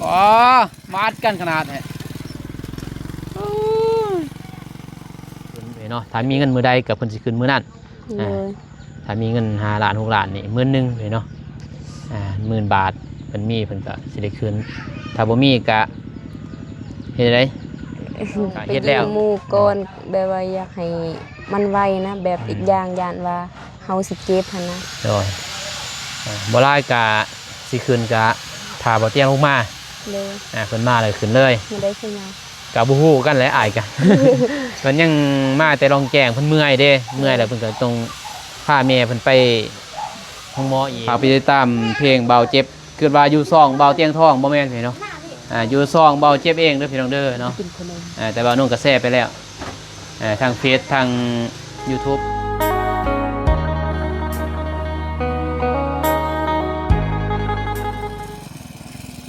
ອໍ ມາອັດກັນຂະໜາດແທ້ ໂອ້ຍ ເນາະ. ຖ້າມີເງິນມື້ໃດກໍເພິ່ນຊິຂຶ້ນມື້ນັ້ນ. ໂດຍ ອ່າ ຖ້າມີເງິນຫ້າລ້ານ ຫົກລ້ານນີ້ ໝື່ນໜຶ່ງເນາະ. ອ່າ ໝື່ນບາດ ເພິ່ນມີເພິ່ນກໍຊິໄດ້ຂຶ້ນ. ຖ້າບໍ່ມີກໍເຮັດໃດ? ກໍເຮັດແລ້ວ ໄປຢືມໝູ່ກ່ອນ ແບບວ່າຢາກໃຫ້ມັນໄວນະ ແບບ ອືມ ອີກຢ່າງຢ້ານວ່າເຮົາຊິເຈັບຫັ້ນນະ. ໂດຍ ອ່າ ບໍ່ຫຼາຍກະຊິຂຶ້ນກະຖ້າບໍ່ຕຽງລົງມາ. ໂດຍ ອ່າ ເພິ່ນມາແລ້ວຂຶ້ນເລີຍ. ບໍ່ໄດ້ຂຶ້ນມາ ກະບໍ່ຮູ້ຄືກັນແຫຼະ ອ້າຍກະ ເພິ່ນຍັງມາແຕ່ລອງແຈ້ງ ເພິ່ນເມື່ອຍເດ້ ເມື່ອຍແລ້ວເພິ່ນກໍຕ້ອງພາແມ່ເພິ່ນໄປໂຮງໝໍອີກ. ຝາກໄປຕິດຕາມເພງບ່າວເຈັບ ຄິດວ່າຢູ່ຊ່ອງບ່າວຕຽງທອງ ບໍ່ແມ່ນເນາະ. ອ່າ ຢູ່ຊ່ອງບ່າວເຈັບເອງເດີພີ່ນ້ອງເດີເນາະ. ອ່າ ແຕ່ບ່າວນົງກໍແຊໄປແລ້ວ ອ່າ ທາງເຟສ ທາງຢູທູບ.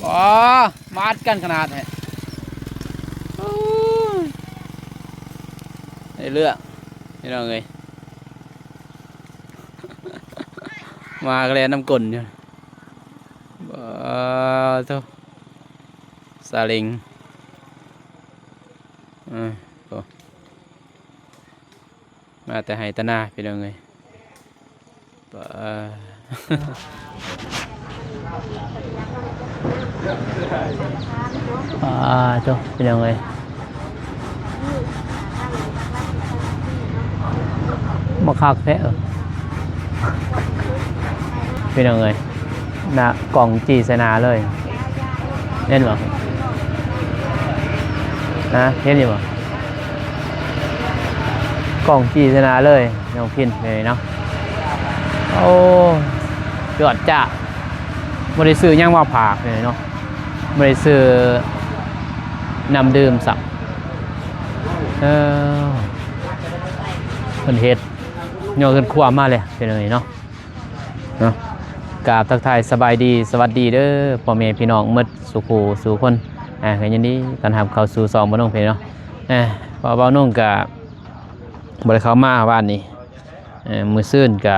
ອໍ ມາອັດກັນຂະໜາດແທ້ ໂອ້ຍ ໄດ້ເລື່ອງ ພີ່ນ້ອງເອີຍ ໝາກໍແລ່ນນຳກົ້ນຢູ່. ເອີ ໂທ້ ສາເລັງ ເອີ ໂອ້ ມາແຕ່ໄຮ່ແຕ່ນາ ພີ່ນ້ອງເອີຍ. ປາ ປາໂທ້ ພີ່ນ້ອງເອີຍ ມາຄັກແທ້ ເອີ ພີ່ນ້ອງເອີຍ. ໜ້າກ້ອງຈີ່ໃສ່ໜ້າເລີຍ ເຫັນບໍ່? ນະ ເຫັນຢູ່ບໍ່? ກ້ອງຈີ່ໃສ່ໜ້າເລີຍ ນ້ອງພິນເລີຍເນາະ. ໂອ້ ຈວດຈ້າດ ບໍ່ໄດ້ຊື້ຫຍັງມາຝາກເລີຍເນາະ ບໍ່ໄດ້ຊື້ນ້ຳດື່ມຊ້ຳ. ເອີ ເພິ່ນເຮັດ ຍໍເຮືອນຄົວມາແລ້ວ ພີ່ນ້ອງເອີຍເນາະ. ເນາະ ກາບທັກທາຍສະບາຍດີ ສະຫວັດດີເດີ ພໍ່ແມ່ພີ່ນ້ອງໝົດສູ່ຜູ້ສູ່ຄົນ. ອ່າ ກໍຍິນດີຕ້ອນຮັບເຂົ້າສູ່ຊ່ອງບ່າວນົງເພເນາະ. ອ່າ ເພາະວ່າບ່າວນົງກໍບໍ່ໄດ້ເຂົ້າມາວານນີ້ ເອີ ມື້ຊືນກໍ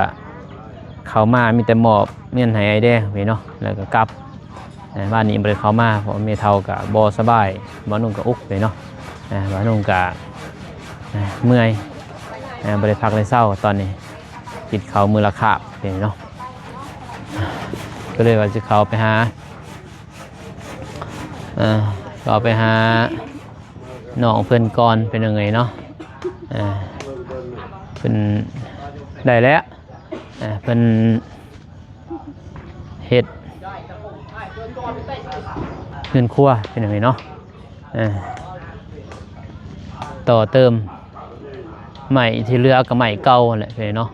ເຂົ້າມາ ມີແຕ່ມອບເງິນໃຫ້ອ້າຍແດງເພເນາະ ແລ້ວກໍກັບ. ເອີ ວານນີ້ບໍ່ໄດ້ເຂົ້າມາ ເພາະວ່າແມ່ເຖົ້າກໍບໍ່ສະບາຍ ບ່າວນົງກໍອຸກເພເນາະ. ເອີ ບ່າວນົງກໍ ເອີ ເມື່ອຍ ເອີ ບໍ່ໄດ້ພັກໄດ້ເຊົາຕອນນີ້. ກິນເຂົ້າມື້ລະຄາບເດ້ເນາະ ກໍເລີຍວ່າຊິເຂົ້າໄປຫາ ເອີ ເຂົ້າໄປຫານ້ອງເພິ່ນກ່ອນ ເປັນຫຍັງເອີຍເນາະ. ເອີ ເພິ່ນໄດ້ແລ້ວ ເອີ ເພິ່ນ ເຮັດເຮືອນຄົວ ເປັນຫຍັງເນາະ. ເອີ ຕໍ່ເຕີມ ໄມ້ທີ່ເຫຼືອກໍໄມ້ເກົ່າຫັ້ນແຫຼະເນາະ.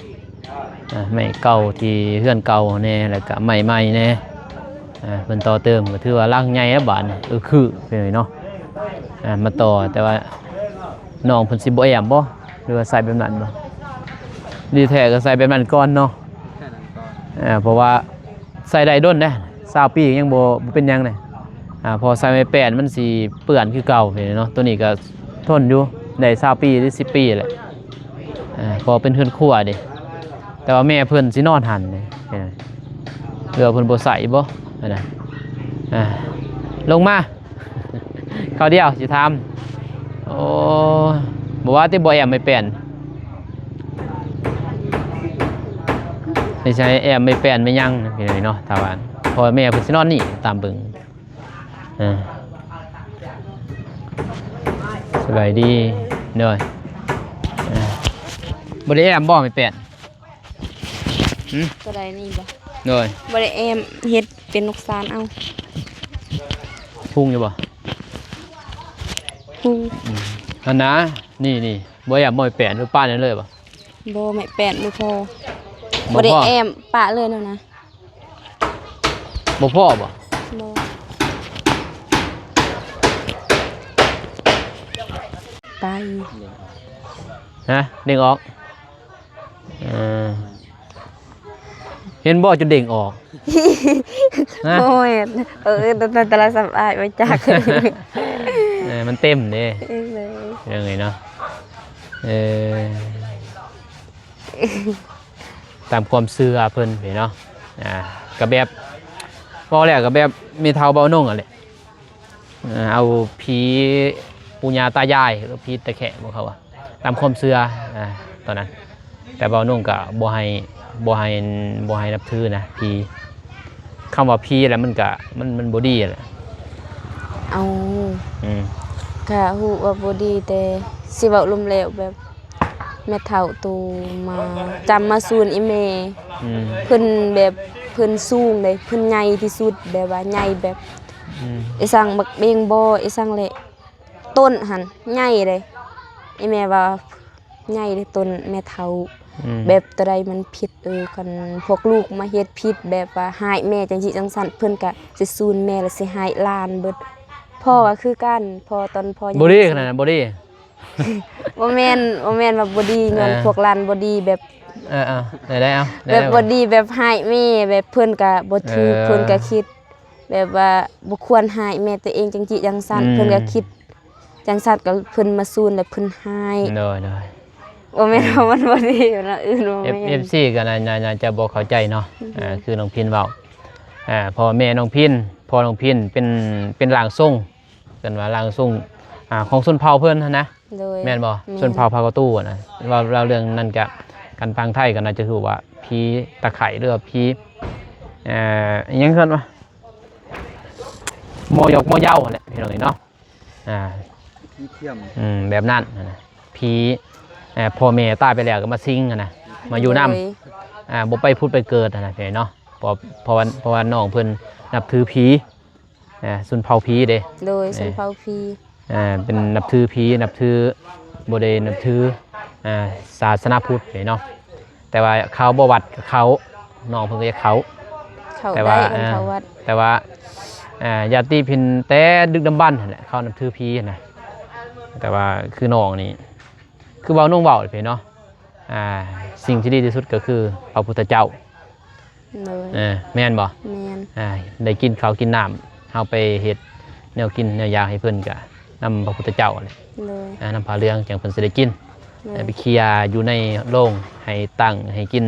ເອີ ໄມ້ເກົ່າທີ່ເຮືອນເກົ່າແດ່ ແລ້ວກໍໄມ້ໃໝ່ແດ່. ເອີ ເພິ່ນຕໍ່ເຕີມກໍຖືວ່າຫຼັງໃຫຍ່ແລ້ວບາດນີ້ ເອີ ຄືເປັນຫຍັງເນາະ. ເອີ ມາຕໍ່ ແຕ່ວ່ານ້ອງເພິ່ນຊິບໍ່ແອ້ມບໍ່ ຫຼືວ່າໃສ່ແບບນັ້ນບໍ່? ດີແທ້ກໍໃສ່ແບບນັ້ນກ່ອນເນາະ. ເອີ ເພາະວ່າໃສ່ໄດ້ດົນເດ້ ຊາວປີຍັງບໍ່ ບໍ່ເປັນຫຍັງເດ້. ອ່າ ເພາະໃສ່ໄມ້ແປ້ນມັນຊິເປື້ອນຄືເກົ່າເນາະ. ໂຕນີ້ກໍທົນຢູ່ ໄດ້ຊາວປີ ຫຼື ສິບປີແຫຼະ. ເອີ ເພາະເປັນເຮືອນຄົວເດ້ ແຕ່ວ່າແມ່ເພິ່ນຊິນອນຫັ້ນເດ້ ເອີ ເພື່ອເພິ່ນບໍ່ໃຊ້ບໍ່ ອັນນັ້ນ. ອ່າ ລົງມາ ຄາວດຽວຊິຖາມ. ໂອ້ ບໍ່ວ່າຕິ ບໍ່ແອ້ມໄມ້ແປ້ນ ໄປໃສ່ແອ້ມໄມ້ແປ້ນໄມ້ຫຍັງ ພີ່ນ້ອງເນາະ. ຖ້າວ່າພໍ່ແມ່ເພິ່ນຊິນອນນີ້ ຕາມເບິ່ງ. ອ່າ ສະບາຍດີ ໂດຍ. ອ່າ ບໍ່ໄດ້ແອ້ມບໍ່ໄມ້ແປ້ນ? ຫື? ຕົວໃດນີ້ບໍ່? ໂດຍ. ບໍ່ໄດ້ແອ້ມ ເຮັດເປັນລູກຊານເອົາ. ພຸງຢູ່ບໍ່? ພຸງ. ອືມ ຫັ້ນນະ ນີ້ໆ ບໍ່ແອ້ມບໍ່ໄມ້ແປ້ນ ປະນັ້ນເລີຍບໍ່? ບໍ່ ໄມ້ແປ້ນບໍ່ພໍ. ບໍ່ພໍ? ບໍ່ໄດ້ແອ້ມ ປະເລີຍນັ້ນນະ. ບໍ່ພໍບໍ່? ບໍ່. ໄປ. ຮະ? ເດ້ງອອກ? ເອີ ເຫັນບໍ່ ຈົນເດ້ງອອກ? ຮະ? ໂອ້ຍ ເອີ ແຕ່ ແຕ່ ແຕ່ລະສຳອາຍໄວ້ຈັກ. ເອີ ມັນເຕັມເດ້. ເອີ ເປັນຫຍັງເນາະ? ເອີ ຕາມຄວາມເຊື່ອເພິ່ນເນາະ. ອ່າ ກໍແບບ ເວົ້າແລ້ວກໍແບບແມ່ເຖົ້າເບົານົງຫັ້ນແຫຼະ. ເອີ ເອົາຜີປູ່ຍ່າຕາຍາຍ ຫຼືຜີຕາແຂກ ບອກເຂົາວ່າ ຕາມຄວາມເຊື່ອ ອາ ຕອນນັ້ນ. ແຕ່ເບົາໜຸ່ງກໍບໍ່ໃຫ້ ບໍ່ໃຫ້ ບໍ່ໃຫ້ນັບຖືນະ ຜີ. ຄຳວ່າຜີແລ້ວມັນກະ ມັນ ມັນບໍ່ດີແຫຼະ. ເອົາ ອືມ ກະຮູ້ວ່າບໍ່ດີ ແຕ່ຊິເວົ້າລວມແລ້ວແບບ ແມ່ເຖົ້າໂຕມາຈຳມາຊູນອີ່ແມ່ ອືມ ເພິ່ນແບບ ເພິ່ນສູງເດ້ ເພິ່ນໃຫຍ່ທີ່ສຸດ ແບບວ່າໃຫຍ່ແບບ ອືມ ອີ່ສັງບັກເບັງບໍ່ ອີ່ສັງແຫຼະ ຕົ້ນຫັ້ນໃຫຍ່ເດ້ ອີ່ແມ່ວ່າໃຫຍ່ເດ້ ຕົ້ນແມ່ເຖົ້າ ອືມ ແບບໂຕໃດມັນຜິດ ເອີ ຄັນພວກລູກມາເຮັດຜິດ ແບບວ່າຮ້າຍແມ່ຈັ່ງຊີ້ຈັ່ງຊັ້ນ ເພິ່ນກະຊິສູນແມ່ ແລ້ວຊິຮ້າຍຫຼານເບິດ. ພໍ່ກໍຄືກັນ ພໍ່ ຕອນພໍ່ຍັງ ບໍ່ດີຂະໜາດນັ້ນ ບໍ່ດີ. ບໍ່ແມ່ນ ບໍ່ແມ່ນວ່າບໍ່ດີ ຍ້ອນ ເອີ ພວກຫຼານບໍ່ດີແບບ ເອີໆ ໄດ້ໆ ເອົາ ແບບບໍ່ດີ ແບບຮ້າຍແມ່ ແບບເພິ່ນກະບໍ່ຖືກ ເອີ ເພິ່ນກະຄິດແບບວ່າບໍ່ຄວນຮ້າຍແມ່ໂຕເອງ ຈັ່ງຊີ້ຈັ່ງຊັ້ນ ອືມ ເພິ່ນກະຄິດຈັ່ງຊັ້ນ ກະເພິ່ນມາຊູນແລ້ວເພິ່ນຮ້າຍ ໂດຍໆ ບໍ່ແມ່ນ ອືມ ວ່າມັນບໍ່ດີນະ ອື່ນບໍ່ແມ່ນ ເອັຟ ເອັຟຊີ ກໍໜ້າ ໜ້າ ໜ້າຈະບໍ່ເຂົ້າໃຈເນາະ ອືມ ເອີ ຄືນ້ອງພິນເວົ້າ ອາ ພໍ່ແມ່ນ້ອງພິນ ພໍ່ນ້ອງພິນເປັນ ເປັນຮ່າງຊົງ ເອີ້ນວ່າຮ່າງຊົງ ອາ ຂອງຊົນເຜົ່າເພິ່ນຫັ້ນນະ ໂດຍ ແມ່ນບໍ່? ແມ່ນ ຊົນເຜົ່າຜາກະຕູຫັ້ນນະ ເວົ້າ ເລົ່າເລື່ອງນັ້ນກະ ຄັນທາງໄທກໍໜ້າຈະຮູ້ວ່າຜີຕາໄຂ່ ຫຼືວ່າຜີ ເອີ ອີ່ຫຍັງເອີ້ນວ່າ ໝໍຢອກໝໍເຍົາຫັ້ນແຫຼະ ພີ່ນ້ອງເອີຍເນາະ ອາ ຜີທຽມ ອືມ ແບບນັ້ນຫັ້ນນະ ຜີ ເອີ ພໍ່ແມ່ຕາຍໄປແລ້ວກໍມາສິງຫັ້ນນະ ມາຢູ່ນຳ ໂດຍ ອາ ບໍ່ໄປຜຸດໄປເກີດຫັ້ນນະ ພີ່ນ້ອງເນາະ ເພາະ ເພາະວ່າ ເພາະວ່ານ້ອງເພິ່ນນັບຖືຜີ ອ່າ ຊົນເຜົ່າຜີເດ້ ໂດຍ ເອີ ຊົນເຜົ່າຜີ ອ່າ ເປັນນັບຖືຜີ ນັບຖື ບໍ່ໄດ້ນັບຖື ອ່າ ສາສະໜາພຸດເດ້ເນາະ ແຕ່ວ່າເຂົ້າບໍ່ວັດກໍເຂົ້າ ນ້ອງເພິ່ນກໍຢາກເຂົ້າ ເຂົ້າ ແຕ່ວ່າ ໄດ້ ເອີ ເຂົ້າວັດ ແຕ່ວ່າ ອ່າ ຍາດຕິພິນແຕ່ດຶກດຳບັນຫັ້ນແຫຼະ ເຂົານັບຖືຜີຫັ້ນນະ ແຕ່ວ່າຄືນ້ອງນີ້ ຄືເວົ້າ ນ້ອງເວົ້າເດ້ເນາະ ອ່າ ສິ່ງທີ່ດີທີ່ສຸດກໍຄືພະພຸດທະເຈົ້າ ໂດຍ ເອີ ແມ່ນບໍ່? ແມ່ນ ອ່າ ໄດ້ກິນເຂົ້າກິນນ້ຳ ເຮົາໄປເຮັດແນວກິນແນວຢາກໃຫ້ເພິ່ນກະນຳພະພຸດທະເຈົ້າແຫຼະ ໂດຍ ອ່າ ນຳຜ້າເຫຼືອງຈັ່ງເພິ່ນຊິໄດ້ກິນ ໂດຍ ໄປເຄຍຢູ່ໃນໂລງ ໃຫ້ຕັ້ງ ໃຫ້ກິນ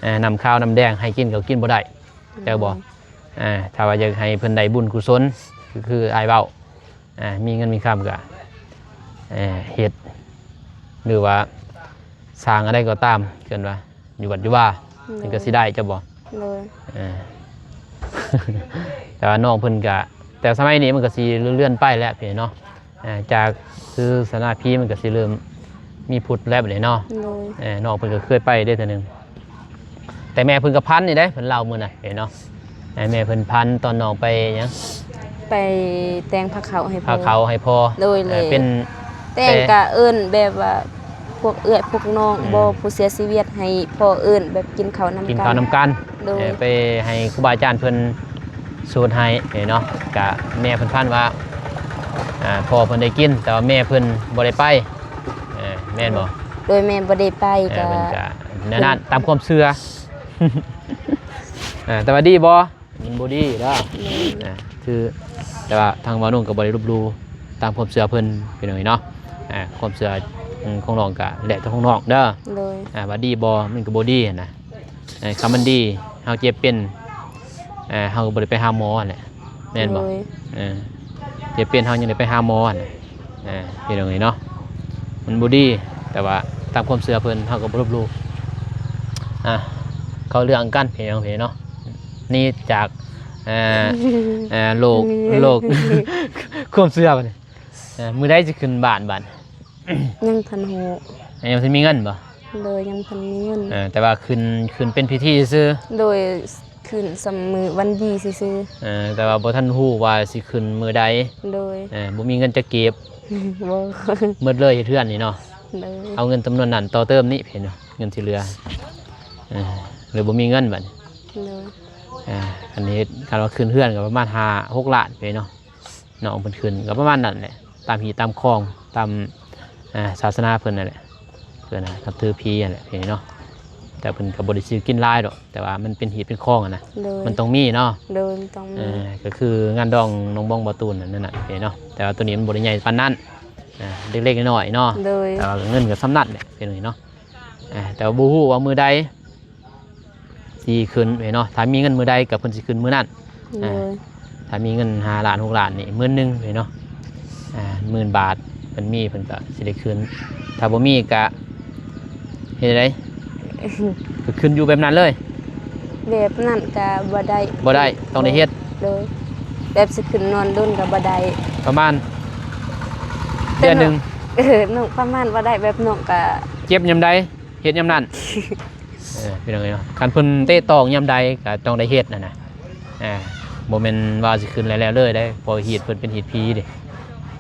ອ່າ ນ້ຳຂາວນ້ຳແດງ ໃຫ້ກິນກໍກິນບໍ່ໄດ້ ໂດຍ ເຈົ້າບໍ່? ອ່າ ຖ້າວ່າຢາກໃຫ້ເພິ່ນໄດ້ບຸນກຸສົນ ຄື ຄືອ້າຍເວົ້າ ອ່າ ມີເງິນມີຄຳກໍ ເຮັດ ຫຼືວ່າສ້າງອັນໃດກໍຕາມ ເອີ້ນວ່າຢູ່ວັດຢູ່ວາ ໂດຍ ມັນກໍຊິໄດ້ ເຈົ້າບໍ່? ໂດຍ ເອີ ແຕ່ວ່ານ້ອງເພິ່ນກະ ແຕ່ສະໄໝນີ້ມັນກໍຊິເລື່ອນໄປແລ້ວເນາະ ເອີ ຈາກຄືສາສະໜາພີມັນກໍຊິເລີ່ມມີພຸດແລ້ວບັດນີ້ເນາະ ໂດຍ ເອີ ນ້ອງເພິ່ນກໍເຄີຍໄປເດ້ເທື່ອໜຶ່ງ ແຕ່ແມ່ເພິ່ນກໍພັນນີ້ເດ້ ເພິ່ນເລົ່າມື້ນັ້ນເນາະ ແມ່ເພິ່ນພັນຕອນນ້ອງໄປຫຍັງ ໄປແຕ່ງພາເຂົ້າໃຫ້ພໍ່ ພາເຂົ້າໃຫ້ພໍ່ ໂດຍ ເອີ ເລີຍ ເປັນ ແຕ່ງ ແຕ່ ກະເອີ້ນແບບວ່າພວກເອື້ອຍພວກນ້ອງ ອືມ ບໍ່ ຜູ້ເສຍຊີວິດໃຫ້ພໍ່ເອີ້ນແບບກິນເຂົ້ານຳ ກິນເຂົ້ານຳກັນ ໂດຍ ເອີ ໄປໃຫ້ຄູບາອາຈານເພິ່ນສູດໃຫ້ເນາະ ກະແມ່ເພິ່ນພັນວ່າ ອ່າ ພໍ່ເພິ່ນໄດ້ກິນ ແຕ່ວ່າແມ່ເພິ່ນບໍ່ໄດ້ໄປ ເອີ ແມ່ນບໍ່? ໂດຍ ແມ່ບໍ່ໄດ້ໄປ ເອີ ກະ ເພິ່ນກະແນວນັ້ນ ຕາມຄວາມເຊື່ອ ເອີ ແຕ່ວ່າດີບໍ່? ມັນບໍ່ດີເດີ ໂດຍ ນະ ຄື ແຕ່ວ່າທາງບ່າວໜຸ່ງກໍບໍ່ໄດ້ລົບຫຼູ່ຕາມຄວາມເຊື່ອເພິ່ນ ພີ່ນ້ອງເອີຍເນາະ ອ່າ ຄວາມເຊື່ອ ອືມ ຂອງນ້ອງກໍແລ້ວແຕ່ຂອງນ້ອງເດີ ໂດຍ ອ່າ ວ່າດີບໍ່ ມັນກໍບໍ່ດີຫັ້ນນະ ເອີ ຄັນມັນດີ ເຮົາເຈັບເປັນ ເອີ ເຮົາກໍບໍ່ໄດ້ໄປຫາໝໍຫັ້ນແຫຼະ ແມ່ນບໍ່? ໂດຍ ເອີ ເຈັບເປັນເຮົາຍັງໄດ້ໄປຫາໝໍຫັ້ນແຫຼະ ເອີ ພີ່ນ້ອງເອີຍເນາະ ມັນບໍ່ດີ ແຕ່ວ່າຕາມຄວາມເຊື່ອເພິ່ນ ເຮົາກໍບໍ່ລົບຫຼູ່ ອ່າ ເຂົ້າເລື່ອງກັນ ພີ່ນ້ອງເອີຍເນາະ ນີ້ຈາກ ເອີ ເອີ ໂລກ ໂລກຄວາມເຊື່ອບັດນີ້ ເອີ ມື້ໃດຊິຂຶ້ນບ້ານ ບາດນີ້? ຍັງທັນຮູ້ ຍັງບໍ່ທັນມີເງິນບໍ່? ໂດຍ ຍັງບໍ່ທັນມີເງິນ ເອີ ແຕ່ວ່າຂຶ້ນ ຂຶ້ນເປັນພິທີຊື່ ໂດຍ ຂຶ້ນຊ່ຳມື້ວັນດີຊື່ໆ ເອີ ແຕ່ວ່າບໍ່ທັນຮູ້ວ່າຊິຂຶ້ນມື້ໃດ ໂດຍ ເອີ ບໍ່ມີເງິນຈັກກີບ ບໍ່ ໝົດເລີຍເຮັດເຮືອນນີ້ເນາະ ໂດຍ ເອົາເງິນຈຳນວນນັ້ນຕໍ່ເຕີມນີ້ເຫັນບໍ່ ເງິນທີ່ເຫຼືອ ເອີ ເລີຍບໍ່ມີເງິນບັດນີ້ ໂດຍ ເອີ ອັນນີ້ເຮັດ ຄັນວ່າຂຶ້ນເຮືອນກໍປະມານຫ້າຫົກລ້ານເນາະ ນ້ອງເພິ່ນຂຶ້ນກໍປະມານນັ້ນແຫຼະ ຕາມຮີດຕາມຄອງ ຕາມ ອ່າ ສາສະໜາເພິ່ນນັ້ນແຫຼະ ເພິ່ນນະນັບຖືຜີຫັ້ນແຫຼະ ພີ່ນ້ອງເນາະ ແຕ່ເພິ່ນກໍບໍ່ໄດ້ຊື້ກິນຫຼາຍດອກ ແຕ່ວ່າມັນເປັນຮີດເປັນຄອງຫັ້ນນະ ໂດຍ ມັນຕ້ອງມີເນາະ ໂດຍ ມັນຕ້ອງມີ ເອີ ກໍຄືງານດອງນ້ອງບອງ ບ່າວຕູນ ນັ້ນນະ ພີ່ນ້ອງເນາະ ແຕ່ວ່າໂຕນີ້ມັນບໍ່ໄດ້ໃຫຍ່ປານນັ້ນ ອ່າ ເລັກໆນ້ອຍໆເນາະ ໂດຍ ແຕ່ວ່າເງິນກໍສ່ຳນັ້ນແຫຼະ ພີ່ນ້ອງເນາະ ອ່າ ແຕ່ວ່າບໍ່ຮູ້ວ່າມື້ໃດ ຊິຂຶ້ນເນາະ ຖ້າມີເງິນມື້ໃດກໍເພິ່ນຊິຂຶ້ນມື້ນັ້ນ ໂດຍ ອ່າ ຖ້າມີເງິນຫ້າລ້ານ ຫົກລ້ານນີ້ ໝື່ນໜຶ່ງເລີຍເນາະ ອ່າ ໝື່ນບາດ ເພິ່ນມີເພິ່ນກໍຊິໄດ້ຄືນ ຖ້າບໍ່ມີກໍເຮັດໃດ? ກໍຂຶ້ນຢູ່ແບບນັ້ນເລີຍ? ແບບນັ້ນກໍບໍ່ໄດ້ ບໍ່ໄດ້ ຕ້ອງໄດ້ເຮັດ. ໂດຍ ແບບຊິຂຶ້ນນອນດົນກໍບໍ່ໄດ້ ປະມານເດືອນໜຶ່ງ? ເອີ ນ້ອງປະມານບໍ່ໄດ້ ແບບນ້ອງກໍ ເຈັບຍາມໃດ ເຮັດຍາມນັ້ນ. ເອີ ພີ່ນ້ອງເອີຍເນາະ ຄັນເພິ່ນເຕະຕອກຍາມໃດກໍຕ້ອງໄດ້ເຮັດຫັ້ນນະ. ອ່າ ບໍ່ແມ່ນວ່າຊິຂຶ້ນແລ້ວໆເລີຍເດ້ ເພາະຮີດເພິ່ນເປັນຮີດຜີເດ້.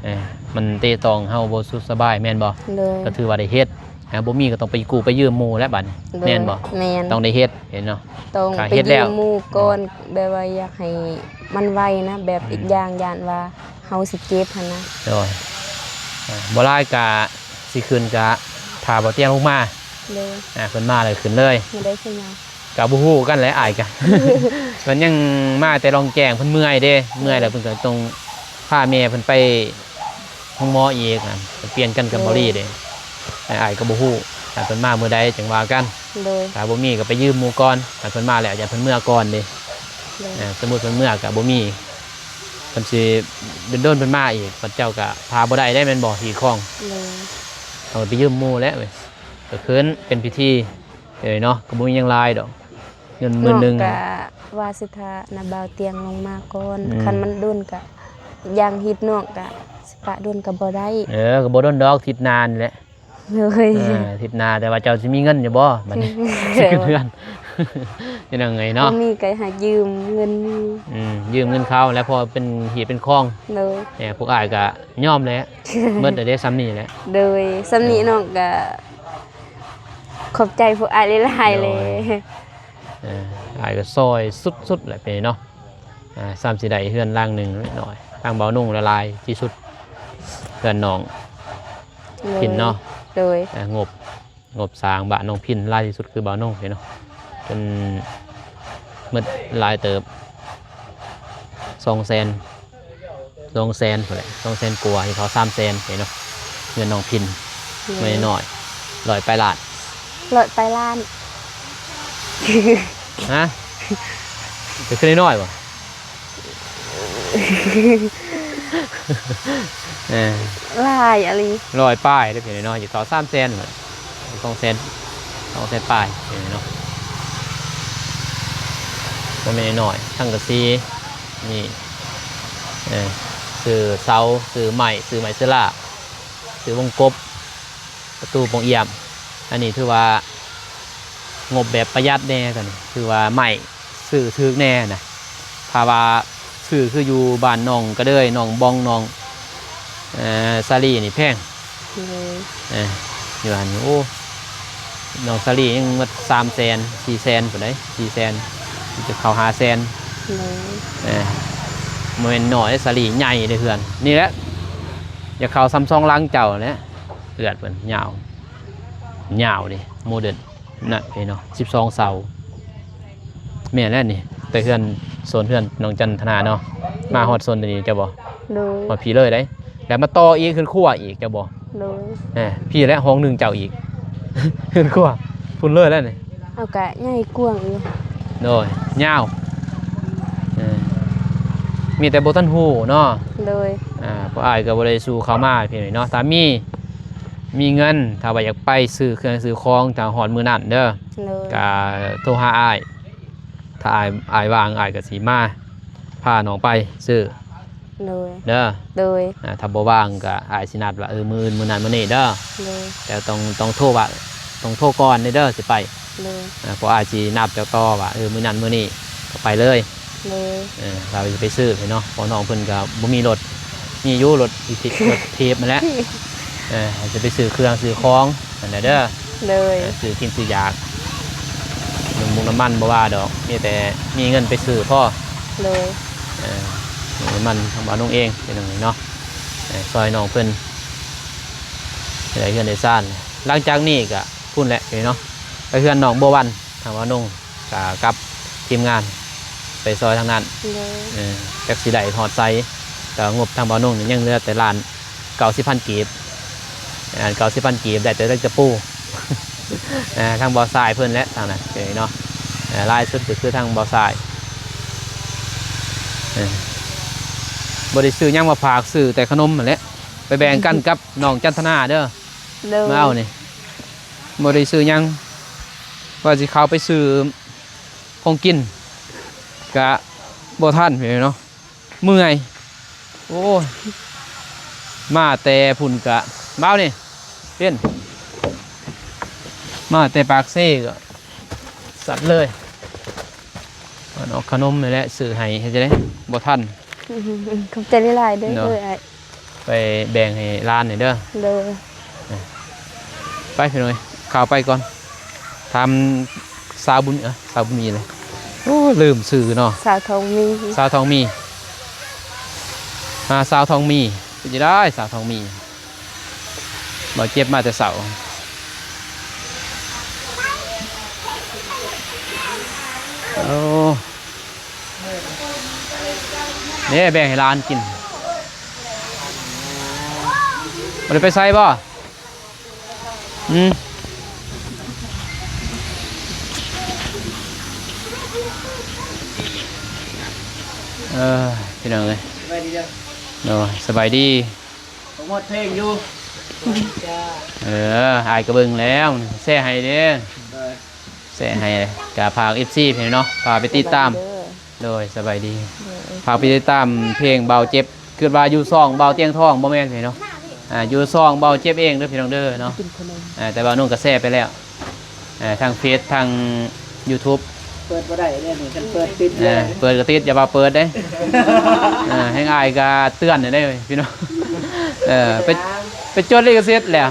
ເອີ ມັນເຕະຕອກເຮົາບໍ່ສຸກສະບາຍແມ່ນບໍ່? ໂດຍ ກໍຖືວ່າໄດ້ເຮັດ. ອ່າ ບໍ່ມີກໍຕ້ອງໄປກູ້ໄປຢືມໝູ່ແຫຼະບາດນີ້ ໂດຍ ແມ່ນບໍ່? ແມ່ນ ຕ້ອງໄດ້ເຮັດ ເຫັນເນາະ ຕ້ອງໄປຢືມໝູ່ກ່ອນ ແບບວ່າຢາກໃຫ້ມັນໄວນະ ແບບ ອືມ ອີກຢ່າງຢ້ານວ່າ ເຮົາຊິເຈັບຫັ້ນນະ. ໂດຍ ອ່າ ບໍ່ຫຼາຍກະຊິຂຶ້ນກະຖ້າບ່າວຕຽງລົງມາ. ໂດຍ ອ່າ ເພິ່ນມາແລ້ວຂຶ້ນເລີຍ. ມື້ໃດຊິມາ? ກະບໍ່ຮູ້ຄືກັນແຫຼະ ອ້າຍກະ ເພິ່ນຍັງມາແຕ່ລ່ອງແຈ້ງ ເພິ່ນເມື່ອຍເດ້ ເມື່ອຍແລ້ວເພິ່ນກໍຕ້ອງພາແມ່ເພິ່ນໄປໂຮງໝໍອີກ ອ່າ ໄປປ່ຽນກັນກັບ ໂດຍ ບ່າວລີເດ້. ອ້າຍກໍບໍ່ຮູ້ ຖ້າເພິ່ນມາມື້ໃດຈັ່ງວ່າກັນ. ໂດຍ ຖ້າບໍ່ມີກໍໄປຢືມໝູ່ກ່ອນ ຖ້າເພິ່ນມາແລ້ວຢ້ານເພິ່ນເມືອກ່ອນເດ້. ໂດຍ ອ່າ ສົມມຸດເພິ່ນເມືອກໍບໍ່ມີ ເພິ່ນຊິດົນໆເພິ່ນມາອີກ ບັດເຈົ້າກໍຖ້າບໍ່ໄດ້ເດ້ແມ່ນບໍ່? ຮີດຄອງ. ໂດຍ ຕ້ອງໄປຢືມໝູ່ແຫຼະເວີຍ ກໍຄືເປັນພິທີເລີຍເນາະ ກໍບໍ່ມີຫຍັງຫຼາຍດອກ ເງິນໝື່ນໜຶ່ງ. ນ້ອງກໍວ່າຊິຖ້ານະບ່າວຕຽງລົງມາກ່ອນ ອືມ ຄັນມັນດົນກໍຢ່າງຮີດນ້ອງກໍຊິປະດົນກໍບໍ່ໄດ້. ເອີ ກໍບໍ່ດົນດອກ ທິດໜ້ານີ້ແຫຼະ. ໂດຍ ເອີ ທິດໜ້າ ແຕ່ວ່າເຈົ້າຊິມີເງິນຢູ່ບໍ່ບັດນີ້? ຊິຂຶ້ນເຮືອນ ເຮັດຫຍັງໄງເນາະ ບໍ່ມີກໍໃຫ້ຢືມເງິນໝູ່. ອືມ ຢືມເງິນເຂົາແລ້ວ ພໍເປັນຮີດເປັນຄອງ. ໂດຍ ແຕ່ພວກອ້າຍກໍຍອມແຫຼະ ໝົດແລ້ວເດ້ ສ່ຳນີ້ແຫຼະ. ໂດຍ ສ່ຳນີ້ ເອີ ນ້ອງກໍຂອບໃຈພວກອ້າຍຫຼາຍໆເລີຍ. ໂດຍ ເອີ ອ້າຍກໍຊ່ອຍສຸດໆແຫຼະເປັນເນາະ. ອ່າ ສ່ຳຊິໄດ້ເຮືອນຫຼັງໜຶ່ງນ້ອຍ ທາງບ່າວນຸ່ງລະຫຼາຍທີ່ສຸດ ເຮືອນນ້ອງ ໂດຍ ພິນເນາະ. ໂດຍ ອ່າ ງົບ ງົບສ້າງບ້ານນ້ອງພິນຫຼາຍທີ່ສຸດຄືບ່າວນຸ່ງເນາະ ຈົນໝົດຫຼາຍເຕີບ ສອງແສນ ສອງແສນພຸ້ນແຫຼະ ສອງແສນກວ່າ ທີ່ເຂົາສາມແສນເນາະ ເງິນນ້ອງພິນ ໂດຍ ແມ່ນ້ອຍ ຮ້ອຍປາຍລ້ານ. ຮ້ອຍປາຍລ້ານ. ຮະ? ກໍຄືນ້ອຍໆບໍ່? ເອີ ຫຼາຍອີ່ຫຼີ ຮ້ອຍປາຍເດ້ພີ່ນ້ອງເນາະ ຢູ່ເຂົາສາມແສນ ສອງແສນ ສອງແສນປາຍເນາະ ບໍ່ແມ່ນນ້ອຍ. ສັງກະສີນີ້ ເອີ ຊື້ເສົາ ຊື້ໄມ້ ຊື້ໄມ້ເຊລາ ຊື້ວົງກົບ ປະຕູປ່ອງອຽມ ອັນນີ້ຖືວ່າງົບແບບປະຢັດແດ່ ກໍຖືວ່າໄມ້ຊື້ຖືກແດ່ນະ. ຖ້າວ່າຊື້ຄືຢູ່ບ້ານໜອງກະເດີຍ ໜອງບອງ ໜອງ ເອີ ສາລີນີ້ແພງ. ໂດຍ ເອີ ຢູ່ຫັ້ນ ໂອ້ ໜອງສາລີຍັງໝົດສາມແສນ ສີ່ແສນພຸ້ນໃດ໋ ສີ່ແສນ ຈະເຂົ້າຫ້າແສນ. ໂດຍ ເອີ ບໍ່ແມ່ນນ້ອຍເດ້ ສາລີໃຫຍ່ເດ້ເຮືອນ ນີ້ແຫຼະ ຢາກເຂົ້າສ່ຳສອງຫຼັງເຈົ້າແຫຼະ. ເຮືອນເພິ່ນຍາວ ຍາວເດ້ ໂມເດີນ ນັ້ນເດ້ເນາະ ສິບສອງເສົາ. ແມ່ນແລ້ວນີ້ ແຕ່ເຮືອນ ໂຊນເຮືອນນ້ອງຈັນທະນາເນາະ ມາຮອດໂຊນນີ້ເຈົ້າບໍ່? ໂດຍ ຮອດພີ້ເລີຍເດ້ ແລ້ວມາຕໍ່ອີກເຮືອນຄົວອີກເຈົ້າບໍ່? ໂດຍ ແນ່ ພີ້ແຫຼະຫ້ອງໜຶ່ງເຈົ້າອີກ ເຮືອນຄົວພຸ້ນເລີຍແລ້ວນີ້. ເອົາ ກະໃຫຍ່ກວ້າງຢູ່. ໂດຍ ຍາວ ເອີ ມີແຕ່ບໍ່ທັນຮູ້ເນາະ. ໂດຍ ອ່າ ພວກອ້າຍກໍບໍ່ໄດ້ສູ່ເຂົ້າມາພີ່ນ້ອງເນາະ ຖ້າມີ ມີເງິນ ຖ້າວ່າຢາກໄປຊື້ເຄື່ອງຊື້ຂອງ ຖ້າຮອດມື້ນັ້ນເດີ ໂດຍ ກະໂທຫາອ້າຍ ຖ້າອ້າຍ ອ້າຍວ່າງ ອ້າຍກໍຊິມາພານ້ອງໄປຊື້ ໂດຍ ເດີ ໂດຍ ອ່າ ຖ້າບໍ່ວ່າງກໍອ້າຍຊິນັດວ່າ ເອີ ມື້ອື່ນ ມື້ນັ້ນ ມື້ນີ້ເດີ ໂດຍ ແຕ່ຕ້ອງ ຕ້ອງໂທວ່າ ຕ້ອງໂທກ່ອນເດີ ຊິໄປ ໂດຍ ອ່າ ເພາະອ້າຍຊິນັດເຈົ້າຕໍ່ວ່າ ເອີ ມື້ນັ້ນ ມື້ນີ້ກໍໄປເລີຍ. ໂດຍ ເອີ ວ່າຊິໄປຊື້ເນາະ ເພາະນ້ອງເພິ່ນກໍບໍ່ມີລົດ ມີຢູ່ລົດ ລົດຖີບຫັ້ນແຫຼະ ເອີ ຊິໄປຊື້ເຄື່ອງຊື້ຂອງຫັ້ນແຫຼະເດີ ໂດຍ ເອີ ຊື້ກິນຊື້ຢາກ ນ້ຳມັນບໍ່ວ່າດອກ ມີແຕ່ມີເງິນໄປຊື້ພໍ ໂດຍ ເອີ ນ້ຳມັນທາງບ້ານນ້ອງເອງເປັນຫຍັງນີ້ເນາະ ເອີ ຊ່ອຍນ້ອງເພິ່ນໄດ້ເຮືອນໄດ້ຊານ. ຫຼັງຈາກນີ້ກໍພຸ້ນແຫຼະເນາະ ໄປເຮືອນນ້ອງບົວວັນ ທາງບ່າວນົງ ກະກັບທີມງານໄປຊ່ອຍທາງນັ້ນ ໂດຍ ເອີ ຈັກຊິໄດ້ຮອດໃສ ແຕ່ງົບທາງບ່າວນົງນີ້ຍັງເຫຼືອແຕ່ລ້ານເກົ້າສິບພັນກີບ ລ້ານເກົ້າສິບພັນກີບ ໄດ້ແຕ່ເລື່ອງຕະປູ ເອີ ທາງບ່າວຊາຍເພິ່ນແຫຼະທາງນັ້ນເນາະ ເອີ ຫຼາຍສຸດກໍຄືທາງບ່າວຊາຍ ເອີ ບໍ່ໄດ້ຊື້ຫຍັງມາຝາກ ຊື້ແຕ່ຂະໜົມຫັ້ນແຫຼະ ໄປແບ່ງກັນກັບນ້ອງຈັນທະນາເດີ. ໂດຍ ມາເອົານີ້ ບໍ່ໄດ້ຊື້ຫຍັງ ວ່າຊິເຂົ້າໄປຊື້ຂອງກິນ ກະບໍ່ທັນເນາະ ເມື່ອຍ. ໂອ້ຍ ມາແຕ່ພຸ້ນກະ ມາເອົານີ້ ເປັນ ມາແຕ່ປາກເຊກະ ສັດເລີຍ ເອົາຂະໜົມນີ້ແຫຼະ ຊື້ໃຫ້ ເຮັດຈັ່ງໃດ ບໍ່ທັນ. ຂອບໃຈຫຼາຍໆເດີ ເນາະ ເອີຍ ອ້າຍ ໄປແບ່ງໃຫ້ຫຼານນີ້ເດີ. ໂດຍ ໄປພີ່ນ້ອງເອີຍ ຂ້າໄປກ່ອນ ຖາມສາວບຸນ ເອີ ສາວບຸນມີເລີຍ ໂອ້ ລືມຊື່ເນາະ ສາວທອງມີ ສາວທອງມີ ອ່າ ສາວທອງມີ ເປັນຈັ່ງໃດສາວທອງມີ? ບໍ່ເຈັບມາແຕ່ເຊົ້າ ໂອ້ ເດ້ ແບ່ງໃຫ້ຫຼານກິນ ບໍ່ໄດ້ໄປໃສບໍ່? ອືມ ເອີ ພີ່ນ້ອງເອີຍ ສະບາຍດີເດີ ໂດຍ ສະບາຍດີ ໂປຣໂມດເພງຢູ່ ເອີ ອ້າຍກໍເບິ່ງແລ້ວ ແຊໃຫ້ເດ້ ໂດຍ ແຊໃຫ້ ກະຝາກເອັຟຊີເນາະ ຝາກໄປຕິດຕາມ ໂດຍ ສະບາຍດີ ໂດຍ ຝາກໄປຕິດຕາມເພງບ່າວເຈັບ ຄິດວ່າຢູ່ຊ່ອງບ່າວຕຽງທອງ ບໍ່ແມ່ນເນາະ ອ່າ ຢູ່ຊ່ອງບ່າວເຈັບເອງເດີພີ່ນ້ອງເດີເນາະ ກິນຂະໜົມ ອ່າ ແຕ່ບ່າວນົງກໍແຊໄປແລ້ວ ອ່າ ທາງເຟສ ທາງຢູທູບ ເປີດບໍ່ໄດ້ເດ້ນີ້ ຄັນເປີດຕິດເລີຍ ເອີ ເປີດກໍຕິດ ຢ່າວ່າເປີດເດ້ ເອີ ແຮງອ້າຍກໍເຕືອນເດ້ພີ່ນ້ອງ ເອີ ໄປ ໄປຈົດລິຂະສິດແລ້ວ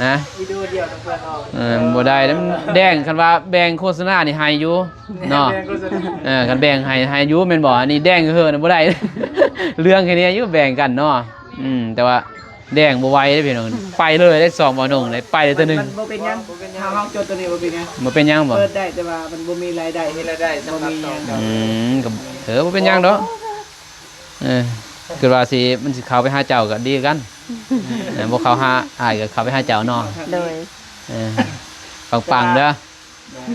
ຮະ ວິດີໂອດຽວນຳເພື່ອນອອກ ເອີ ບໍ່ໄດ້ ມັນແດງ ຄັນວ່າແບ່ງໂຄສະນານີ້ໃຫ້ຢູ່ເນາະ ເອີ ຄັນແບ່ງໃຫ້ ໃຫ້ຢູ່ແມ່ນບໍ່? ອັນນີ້ແດງເຫີນບໍ່ໄດ້ ເລື່ອງແຄ່ນີ້ຢູ່ແບ່ງກັນເນາະ ອືມ ແຕ່ວ່າ ແດງບໍ່ໄຫວເດ້ພີ່ນ້ອງ ໄປເລີຍເດ້ ສອງບ່າວນົງເດ້ ໄປເລີຍເທື່ອໜຶ່ງ ມັນບໍ່ເປັນຫຍັງ ເຮົາ ເຮົາຈົດຕົວນີ້ບໍ່ເປັນຫຍັງ ບໍ່ເປັນຫຍັງບໍ່? ເປີດໄດ້ ແຕ່ວ່າມັນບໍ່ມີລາຍໄດ້ ບໍ່ມີລາຍໄດ້ສຳລັບ ບໍ່ມີຫຍັງ ອືມ ກໍ ເອີ ບໍ່ເປັນຫຍັງດອກ ເອີ ຄືວ່າຊິ ມັນຊິເຂົ້າໄປຫາເຈົ້າກໍດີຄືກັນ ເອີ ບໍ່ເຂົ້າຫາອ້າຍກໍເຂົ້າໄປຫາເຈົ້າເນາະ ໂດຍ ເອີ ປັງໆເດີ.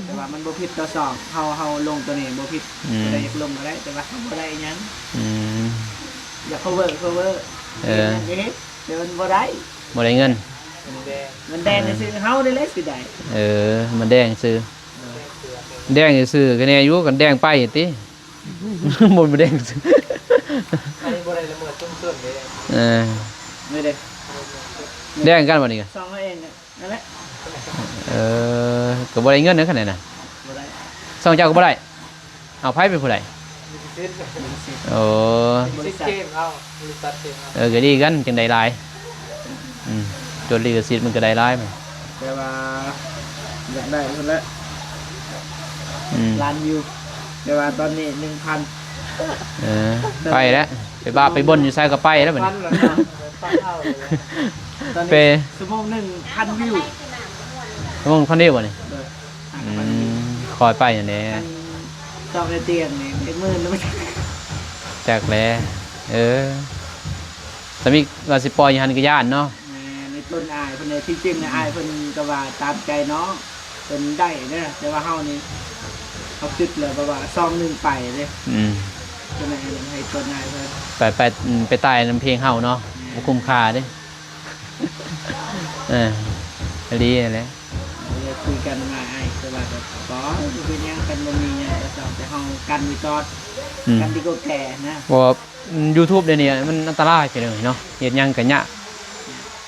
ແຕ່ວ່າມັນບໍ່ຜິດຕໍ່ຊ່ອງ ເຮົາ ເຮົາລົງຕົວນີ້ບໍ່ຜິດ ອືມ ຜູ້ໃດຢາກລົງກໍໄດ້ ແຕ່ວ່າເຮົາບໍ່ໄດ້ຫຍັງ ອືມ ຢາກ cover cover ເອີ ເຮັດຫຍັງກໍເຮັດ ແຕ່ມັນບໍ່ໄດ້ ບໍ່ໄດ້ເງິນ ມັນແດງ ມັນແດງຊື່ ເຮົານີ້ແຫຼະຊິໄດ້ ເອີ ມັນແດງຊື່ ແດງຊື່ກໍແນ່ຢູ່ ຄັນແດງໄປຕິ ບໍ່ ບໍ່ແດງຊື່ ອັນນີ້ບໍ່ໄດ້ລະເມີດຊຸມຊົນເດ້ ເອີ ນີ້ເດ້ ແດງກັນບໍ່ນີ້ ຊ່ອງເຮົາເອງ ນັ້ນແຫຼະ ເອີ ກໍບໍ່ໄດ້ເງິນເດ້ ຄັນນັ້ນນະ ບໍ່ໄດ້ ຊ່ອງເຈົ້າກໍບໍ່ໄດ້ ເອົາ ໃຜເປັນຜູ້ໄດ້ ລິຂະສິດ ໂອ້ ບໍລິສັດເຄມເຮົາ ບໍລິສັດເຄມເຮົາ ເອີ ກໍດີກັນ ຈັ່ງໄດ້ຫຼາຍ ອືມ ຈົດລິຂະສິດມັນກໍໄດ້ຫຼາຍ ແຕ່ວ່າຢາກໄດ້ພຸ້ນແຫຼະ ອືມ ລ້ານວິວ ແຕ່ວ່າຕອນນີ້ໜຶ່ງພັນ ເອີ ໄປແລ້ວ ໄປບາບໄປບົນຢູ່ໃສກໍໄປແລ້ວບັດນີ້ ຕອນນີ້ຊົ່ວໂມງໜຶ່ງພັນວິວ ຊົ່ວໂມງພັນວິວບໍ່ນີ້ ໂດຍ ອືມ ຄ່ອຍໄປຫັ້ນແຫຼະ ອັນຊ່ອງໄອ້ຕຽງນີ້ເປັນໝື່ນແລ້ວ ຈັກແຫຼະ ເອີ ສຳອິດວ່າຊິປ່ອຍຢູ່ຫັ້ນກໍຢ້ານເນາະ ແມ່ນ ໃນຕົ້ນອ້າຍເພິ່ນເດ້ ທີ່ຈິງນະ ອືມ ອ້າຍເພິ່ນກໍວ່າຕາມໃຈນ້ອງ ເພິ່ນໄດ້ເດ້ ແຕ່ວ່າເຮົານີ້ ເຮົາຄິດແລ້ວແບບວ່າຊ່ອງໜຶ່ງໄປເດ້ ອືມ ເພິ່ນໃຫ້ ໃຫ້ຕົ້ນອ້າຍເພິ່ນ ໄປ ໄປ ໄປຕາຍນຳເພງເຮົາເນາະ ແມ່ນ ບໍ່ຄຸ້ມຄ່າເດ້ ເອີ ອີ່ຫຼີຫັ້ນແຫຼະ ເລີຍຄຸຍກັນມາອ້າຍ ແຕ່ວ່າກໍບໍ່ເປັນຫຍັງ ຄັນບໍ່ມີຫຍັງກໍຊ່າງ ແຕ່ເຮົາກັນໄວ້ກ່ອນ ອືມ ກັນດີກວ່າແກ່ນະ ເພາະວ່າຢູທູບດຽວນີ້ມັນອັນຕະລາຍໄປເລີຍເນາະ ເຮັດຫຍັງກໍຍາກ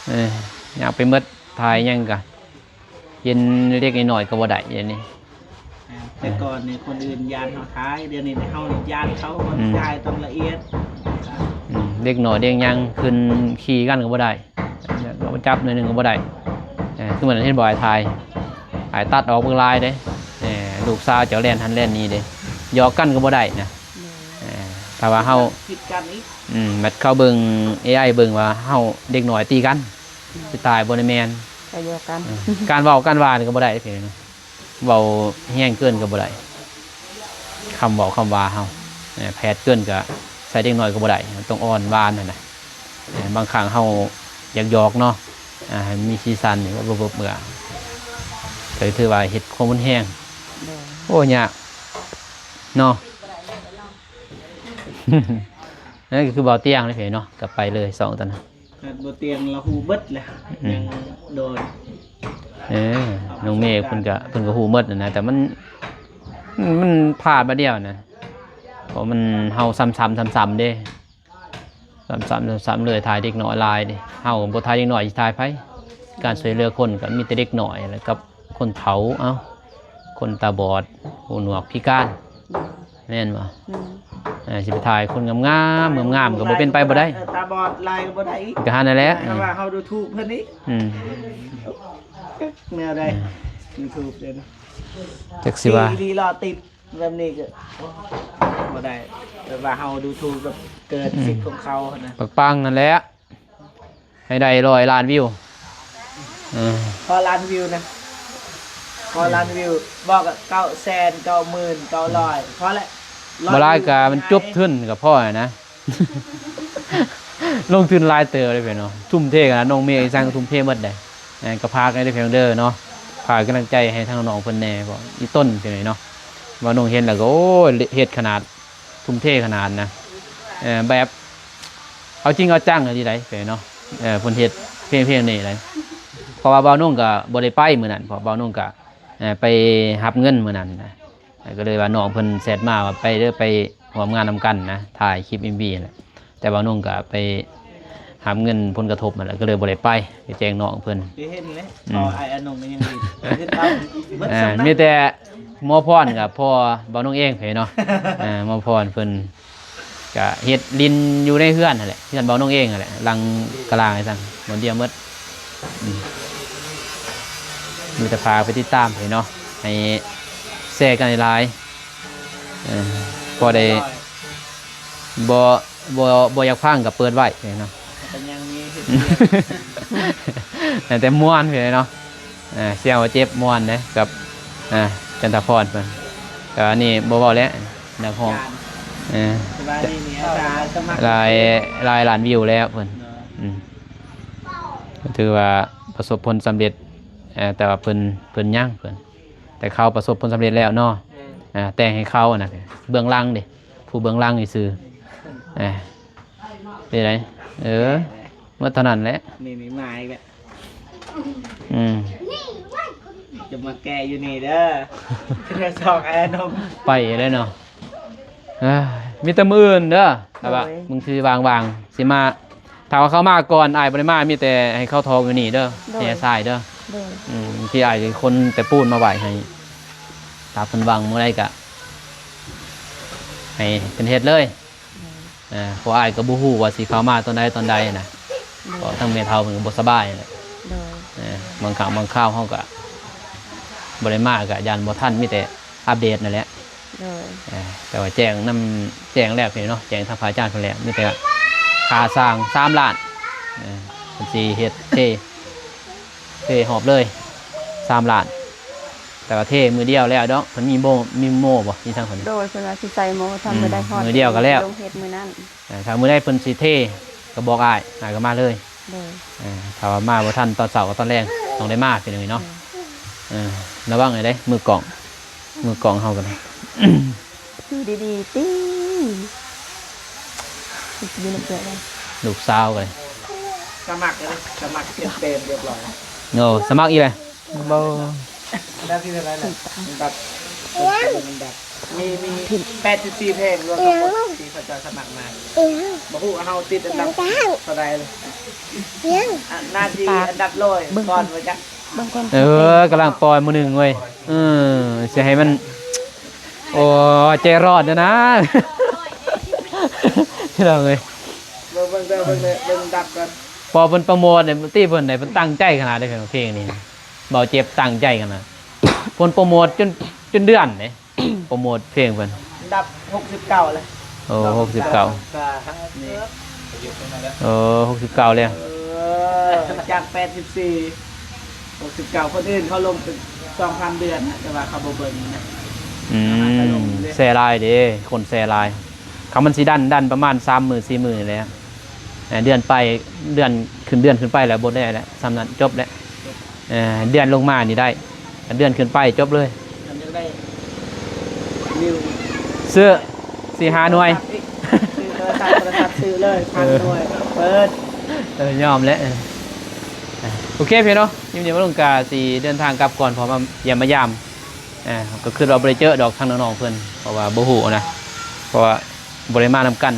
ເອີ ຍາກໄປໝົດ ຖ່າຍຫຍັງກໍເຫັນເລັກໆນ້ອຍໆກໍບໍ່ໄດ້ດຽວນີ້ ແຕ່ກ່ອນນີ້ຄົນອື່ນຢ້ານເຮົາຖ່າຍ ດຽວນີ້ເຮົາຢ້ານເຂົາ ອືມ ຖ່າຍຕ້ອງລະອຽດ ອືມ ເດັກນ້ອຍເດັກຫຍັງຂຶ້ນຂີ່ກັນກໍບໍ່ໄດ້ ຈັບໜ້ອຍໜຶ່ງກໍບໍ່ໄດ້ ເອີ ຄືມື້ນັ້ນເຫັນບໍ່ ອ້າຍຖ່າຍ ອ້າຍຕັດອອກເບິ່ງຫຼາຍເດ້ ເອີ ລູກສາວເຈົ້າແລ່ນຫັ້ນແລ່ນນີ້ເດ້ ຫຍອກກັນກໍບໍ່ໄດ້ນະ ເອີ ຖ້າວ່າເຮົາ ຜິດກັນອີກ ອືມ ບັດເຂົາເບິ່ງ ເອໄອ ເບິ່ງວ່າເຮົາເດັກນ້ອຍຕີກັນ ຊິຕາຍບໍ່ໄດ້ແມ່ນ ກໍຫຍອກກັນ ເອີ ການເວົ້າການວ່ານີ້ກໍບໍ່ໄດ້ເດ້ ເວົ້າແຮງເກີນກໍບໍ່ໄດ້ ຄຳເວົ້າຄຳວ່າເຮົາ ແຜດເກີນກໍໃສ່ເດັກນ້ອຍກໍບໍ່ໄດ້ ຕ້ອງອ່ອນຫວານຫັ້ນນະ ບາງຄັ້ງເຮົາຢາກຫຍອກເນາະ ໃຫ້ມີສີສັນ ເບິ່ງ ກໍຖືວ່າເຮັດຄວາມຮຸນແຮງ ໂດຍ ໂອ້ ຍາກເນາະ. ນັ້ນກໍຄືເບົາຕຽງເດ້ເນາະ ກໍໄປເລີຍສອງຕົວນັ້ນ ແມ່ນ ບໍ່ຕຽງລະຮູ້ເບິດແຫຼະ ອືມ ຍັງໂດນ ເອີ ນ້ອງເມເພິ່ນກະ ເພິ່ນກະຮູ້ໝົດຫັ້ນນະ ແຕ່ມັນ ມັນ ມັນພາດບາດດຽວນະ ເພາະມັນ ເຮົາຊ້ຳໆ ຊ້ຳໆເດ້ ຊ້ຳໆ ຊ້ຳໆເລີຍ ຖ່າຍເດັກນ້ອຍຫຼາຍເດ້ ເຮົາບໍ່ຖ່າຍເດັກນ້ອຍຊິຖ່າຍໃຜ ການຊ່ວຍເຫຼືອຄົນກໍມີແຕ່ເດັກນ້ອຍ ແລ້ວກັບຄົນເຖົ້າ ເອົ້າ ຄົນຕາບອດ ຫູໜວກ ພິການ ແມ່ນບໍ່? ແມ່ນ ເອີ ຊິໄປຖ່າຍຄົນງາມໆ ງາມໆ ກໍບໍ່ເປັນໄປບໍ່ໄດ້ ເອີ ຕາບອດຫຼາຍກໍບໍ່ໄດ້ອີກ ກໍຫັ້ນນັ້ນແຫຼະ ເອີ ເຮົາວ່າເຮົາດູຖູກເພິ່ນອີກ ອືມ ແນວໃດ ອືມ ດູຖູກເດ້ ຈັກຊິວ່າ ດີໆ ລໍຕິດແບບນີ້ກໍບໍ່ໄດ້ ແບບວ່າເຮົາດູຖູກແບບເກີນ ອືມ ສິດຂອງເຂົາຫັ້ນນະ ປັງໆ ຫັ້ນແຫຼະ ໃຫ້ໄດ້ຮ້ອຍລ້ານວິວ ເອີ ພໍລ້ານວິວນະ ພໍລ້ານວິວ ບໍ່ກໍເກົ້າແສນ ເກົ້າໝື່ນ ເກົ້າຮ້ອຍ ພໍແຫຼະ ຮ້ອຍ ບໍ່ຫຼາຍກໍມັນຈົບທຶນກໍພໍນະ ລົງທຶນຫຼາຍເຕີບເດ້ພີ່ນ້ອງ ທຸ່ມເທຂະໜາດ ນ້ອງເມອີ່ສັງທຸ່ມເທໝົດເດ້ ເອີ ກໍຝາກໄວ້ເດີພີ່ນ້ອງເດີເນາະ ຝາກກຳລັງໃຈໃຫ້ທາງນ້ອງເພິ່ນແດ່ ເພາະອີ່ຕົນພີ່ນ້ອງເນາະ ວ່ານ້ອງເຫັນແລ້ວກໍ ໂອ້ຍ ເຮັດຂະໜາດ ທຸ່ມເທຂະໜາດນະ ເອີ ແບບເອົາຈິງເອົາຈັງອີ່ຫຼີໃດ໋ເນາະ ເອີ ເພິ່ນເຮັດເພງໆນີ້ໃດ໋ ເພາະວ່າບ່າວນົງກໍບໍ່ໄດ້ໄປມື້ນັ້ນ ເພາະບ່າວນົງກໍ ເອີ ໄປຮັບເງິນມື້ນັ້ນນະ ກໍເລີຍວ່ານ້ອງເພິ່ນແຊັດມາວ່າໄປເດີ ໄປຮ່ວມງານນຳກັນນະ ຖ່າຍຄລິບເອັມວີຫັ້ນແຫຼະ ແຕ່ບ່າວນົງກໍໄປຮັບເງິນຜົນກະທົບຫັ້ນແຫຼະ ກໍເລີຍບໍ່ໄດ້ໄປ ໄປແຈ້ງນ້ອງເພິ່ນ ໄດ້ເຫັນແລ້ວ ອືມ ພໍ່ອ້າຍອານົງກໍຍັງດີ ເອີ ມີແຕ່ໝໍພອນກັບພໍ່ບ່າວນົງເອງເນາະ ເອີ ໝໍພອນເພິ່ນ ກະເຮັດຫຼິ້ນຢູ່ໃນເຮືອນຫັ້ນແຫຼະ ເຮືອນບ່າວນົງເອງຫັ້ນແຫຼະ ຫຼັງກະລາງໄອ້ສັງ ບ່ອນດຽວໝົດ ອືມ ມີແຕ່ຝາກໄປຕິດຕາມເນາະ ໃຫ້ແຊກັນຫຼາຍໆ ເອີ ພໍໄດ້ ບໍ່ ບໍ່ ບໍ່ຢາກຟັງກໍເປີດໄວ້ເນາະ ກໍຍັງມີເຮັດວຽກ ແຕ່ມ່ວນເນາະ ເອີ ສຽງວ່າເຈັບມ່ວນເດ້ກັບ ອ່າ ຈັນທະພອນເພິ່ນ ແຕ່ວ່ານີ້ບໍ່ເວົ້າແລ້ວ ນັກຮ້ອງ ເອີ ແຕ່ວ່ານີ້ນີ້ອາສາສະໝັກ ຫຼາຍ ຫຼາຍລ້ານວິວແລ້ວເພິ່ນ ເນາະ ອືມ ກໍຖືວ່າປະສົບຜົນສຳເລັດ ເອີ ແຕ່ວ່າເພິ່ນ ເພິ່ນຍັງ ເພິ່ນ ແຕ່ເຂົາປະສົບຜົນສຳເລັດແລ້ວເນາະ ແມ່ນ ອ່າ ແຕ່ງໃຫ້ເຂົານະ ເບື້ອງຫຼັງເດ້ ຜູ້ເບື້ອງຫຼັງຊື່ໆ ອ່າ ເປັນໄດ ເອີ ໝົດເທົ່ານັ້ນແຫຼະ ນີ້ ນີ້ມາອີກແລ້ວ ອືມ ຈະມາແກະຢູ່ນີ້ເດີ ເທື່ອສອງ ອ້າຍນົງ ໄປແລ້ວເນາະ ເອີຍ ມີແຕ່ມື້ອື່ນເດີ ຖ້າວ່າ ໂດຍ ບາງທີວ່າງໆ ຊິມາ ຖ້າວ່າເຂົາມາກ່ອນ ອ້າຍບໍ່ໄດ້ມາ ມີແຕ່ໃຫ້ເຂົາຖອກຢູ່ນີ້ເດີ ໂດຍ ໃຫ້ອ້າຍຊາຍເດີ ໂດຍ ອືມ ບາງທີອ້າຍຊິຂົນແຕ່ປູນມາໄວ້ໃຫ້ ຖ້າເພິ່ນວ່າງມື້ໃດກະໃຫ້ເພິ່ນເຮັດເລີຍ ໂດຍ ເອີ ເພາະອ້າຍກໍບໍ່ຮູ້ວ່າຊິເຂົ້າມາຕອນໃດຕອນໃດນະ ໂດຍ ເພາະທາງແມ່ເຖົ້າເພິ່ນກໍບໍ່ສະບາຍແຫຼະ ໂດຍ ເອີ ບາງຄັ້ງບາງຄາວເຮົາກໍບໍ່ໄດ້ມາ ກໍຢ້ານບໍ່ທັນ ມີແຕ່ອັບເດດນັ້ນແຫຼະ ໂດຍ ເອີ ແຕ່ວ່າແຈ້ງນຳ ແຈ້ງແລ້ວເນາະ ແຈ້ງທາງພະອາຈານເພິ່ນແລ້ວ ມີແຕ່ຄ່າສ້າງສາມລ້ານ ເອີ ເພິ່ນຊິເຮັດເທ ເທຮອບເລີຍສາມລ້ານ ແຕ່ວ່າເທມື້ດຽວແລ້ວດອກ ເພິ່ນມີໂມ ມີໂມບໍ່ ມີທາງເພິ່ນ ໂດຍ ເພິ່ນວ່າຊິໃສ່ໂມ ຖ້າ ອືມ ມື້ໃດຮອດ ມື້ດຽວກໍແລ້ວ ລົງເຮັດມື້ນັ້ນ ເອີ ຖ້າມື້ໃດເພິ່ນຊິເທກໍບອກອ້າຍ ອ້າຍກໍມາເລີຍ ໂດຍ ເອີ ຖ້າວ່າມາບໍ່ທັນຕອນເຊົ້າກໍຕອນແລງຕ້ອງໄດ້ມາ ເປັນຫຍັງນີ້ເນາະ ໂດຍ ເອີ ລະວັງໃຫ້ເດ້ ມືກ້ອງ ມືກ້ອງເຮົາກໍໄດ້ ຢູ່ດີໆຕິ ຢູ່ໃນເປືອກ ລູກສາວກໍໄດ້ ສະໝັກເລີຍ ສະໝັກເຕັມເຕັມຮຽບຮ້ອຍ ໂອ້ ສະໝັກອີກແລ້ວ ບໍ່ ອັນດັບທີເທົ່າໃດລະ? ອັນດັບ ອັນດັບ ມີ ມີແປດສິບສີ່ເພງ ລວມທັງໝົດທີ່ເຂົາເຈົ້າສະໝັກມາ ບໍ່ຮູ້ວ່າເຮົາຕິດອັນດັບເທົ່າໃດເລີຍ ອາ ໜ້າທີ່ອັນດັບຮ້ອຍກ່ອນວ່າຈັກ ບາງຄົນ ເອີ ກຳລັງປ່ອຍມື້ໜຶ່ງເວີຍ ເອີ ຊິໃຫ້ມັນ ໂອ້ ໃຈຮ້ອນເດີນະ ພີ່ນ້ອງເອີຍ ເບິ່ງ ເບິ່ງເດີ ເບິ່ງເດີ ເບິ່ງອັນດັບກ່ອນ ພໍເພິ່ນໂປຣໂມດນີ້ ຕິເພິ່ນໄດ້ ເພິ່ນຕັ້ງໃຈຂະໜາດໃດ ເພງນີ້ ເບົາເຈັບຕັ້ງໃຈຂະໜາດ ເພິ່ນໂປຣໂມດຈົນ ຈົນເດືອນເດ້ ໂປຣໂມດເພງເພິ່ນ ອັນດັບຫົກສິບເກົ້າແລ້ວ ໂອ້ ຫົກສິບເກົ້າ ນີ້ ໂອ້ ຫົກສິບເກົ້າແລ້ວ ເອີ ຈາກແປດສິບສີ່ ຫົກສິບເກົ້າ ຄົນອື່ນເຂົາລົງເປັນສອງສາມເດືອນນະ ແຕ່ວ່າເຂົາບໍ່ເບິ່ງນະ ອືມ ແຊຫຼາຍເດ້ ຄົນແຊຫຼາຍ ຄັນມັນຊິດັນ ດັນປະມານສາມມື້ ສີ່ມື້ນີ້ແຫຼະ ເດືອນໄປ ເດືອນຂຶ້ນ ເດືອນຂຶ້ນໄປແລ້ວ ບໍ່ໄດ້ແລ້ວ ສ່ຳນັ້ນຈົບແລ້ວ ເອີ ເດືອນລົງມານີ້ໄດ້ ເດືອນຂຶ້ນໄປຈົບເລີຍ ຄັນຢາກໄດ້ວິວ ຊື້ສີ່ຫ້າໜ່ວຍ ຊື້ ເອີ ຕັດໂທລະສັບຊື້ເລີຍ ພັນ ເອີ ໜ່ວຍ ເປີດ ເອີ ຍອມແຫຼະ ເອີ ອ່າ ໂອເຄພີ່ນ້ອງເນາະ ຍິນດີມາລົງກາຊິເດີນທາງກັບກ່ອນ ເພາະວ່າຢາມມາຢາມ ອ່າ ກໍຄິດວ່າບໍ່ໄດ້ເຈີດອກທາງນ້ອງໆເພິ່ນ ເພາະວ່າບໍ່ຮູ້ນະ ເພາະວ່າບໍ່ໄດ້ມານຳກັນ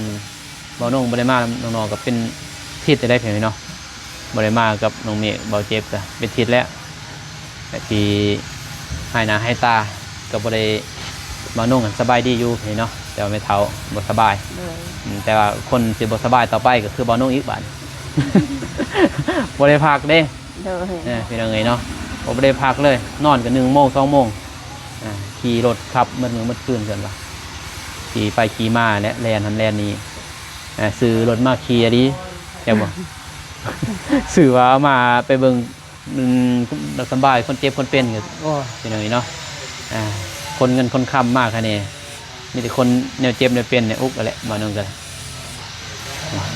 ບ່າວນົງບໍ່ໄດ້ມານຳນ້ອງໆ ກໍເປັນທິດແລ້ວເດ້ພີ່ນ້ອງເນາະ ບໍ່ໄດ້ມາກັບນ້ອງເມກ ບ່າວເຈັບ ກໍເປັນທິດແລ້ວ ແຕ່ທີ່ຫາຍໜ້າຫາຍຕາ ກໍບໍ່ໄດ້ ບ່າວນົງຫັ້ນສະບາຍດີຢູ່ພີ່ນ້ອງເນາະ ແຕ່ວ່າແມ່ເຖົ້າບໍ່ສະບາຍ ໂດຍ ອືມ ແຕ່ວ່າຄົນຊິບໍ່ສະບາຍຕໍ່ໄປກໍຄືບ່າວນົງອີກບາດນີ້ ບໍ່ໄດ້ພັກເດ້ ໂດຍ ເອີ ພີ່ນ້ອງເອີຍເນາະ ບໍ່ໄດ້ພັກເລີຍ ນອນກໍໜຶ່ງໂມງ ສອງໂມງ ອ່າ ຂີ່ລົດຂັບໝົດມື້ໝົດຄືນ ເພິ່ນວ່າ ຂີ່ໄປຂີ່ມາແຫຼະ ແລ່ນຫັ້ນແລ່ນນີ້ ອ່າ ຊື້ລົດມາຂີ່ອີ່ຫຼີ ແມ່ນບໍ່? ຊື້ວ່າເອົາມາໄປເບິ່ງ ອືມ ລັກສະບາຍ ຄົນເຈັບຄົນເປັນກໍ ໂອ້ຍ ພີ່ນ້ອງເອີຍເນາະ ອ່າ ຄົນເງິນຄົນຄຳມາຄະແນ່ ມີແຕ່ຄົນແນວເຈັບແນວເປັນແນວອຸກຫັ້ນແຫຼະ ບ່າວນົງກໍໄດ້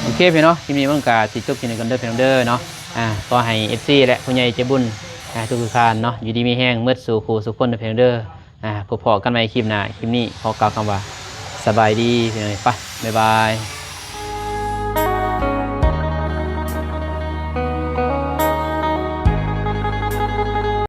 ໂອເຄພີ່ນ້ອງເນາະ ຄລິບນີ້ມັນກໍຊິຈົບທີ່ນີ້ກ່ອນເດີພີ່ນ້ອງເດີເນາະ ອ່າ ຂໍໃຫ້ເອັຟຊີ ແລະ ຜູ້ໃຫຍ່ໃຈບຸນ ອ່າ ທຸກໆທ່ານເນາະ ຢູ່ດີມີແຮງໝົດສູ່ຜູ້ສູ່ຄົນເດີພີ່ນ້ອງເດີ ອ່າ ພົບພໍ້ກັນໃໝ່ຄລິບໜ້າ ຄລິບນີ້ຂໍກ່າວຄຳວ່າ ສະບາຍດີພີ່ນ້ອງເອີຍ ໄປ ບາຍບາຍ.